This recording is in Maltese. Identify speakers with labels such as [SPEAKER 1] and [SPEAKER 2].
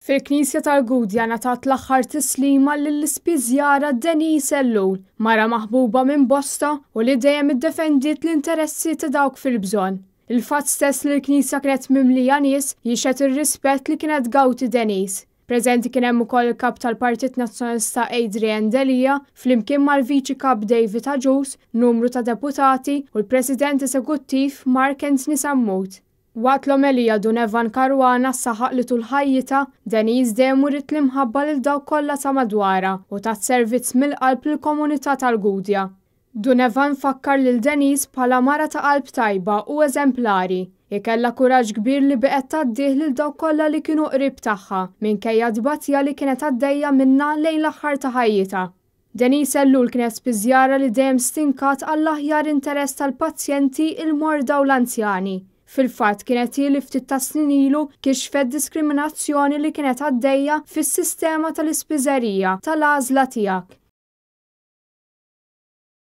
[SPEAKER 1] Fil-Knisja tal-Gudja ngħatat l-aħħar tislima lill-ispiżjara Denise Ellul, mara maħbuba minn bosta u li dejjem iddefendiet l-interessi ta' dawk fil-bżonn. Il-fatt stess li l-Knisja kienet mimlija nies jixhed ir-rispett li kienet tgawdi Denise. Preżenti kien hemm ukoll il-Kap tal-Partit Nazzjonalista Adrian Delia flimkien mal-Viċi Kap David Agius, numru ta' deputati u l-President Eżekuttiv Mark Anthony Sammut. Waqt l-omelija Dun Evan Caruana saħaq li tul ħajjitha, Denise dejjem uriet l-imħabba lil dawk kollha ta' madwarha u tat servizz mill-qalb lill-komunità tal-Gudja. Dun Evan fakkar lil Denise bħala mara ta' qalb tajba u eżemplari. Hi kellha kuraġġ kbir li beqgħet tgħaddih lil dawk kollha li kienu qrib tagħha minkejja t-tbatija li kienet għaddejja minnha lejn l-aħħar ta' ħajjitha. Denise Ellul kienet spiżjara li dejjem stinkat għall-aħjar interess tal-pazjenti, il-morda u l-anzjani. Fil-fatt kienet hi li ftit tas-snin ilu kixfet diskriminazzjoni li kienet għaddejja fis-sistema tal-ispiżerija tal-għażla tiegħek.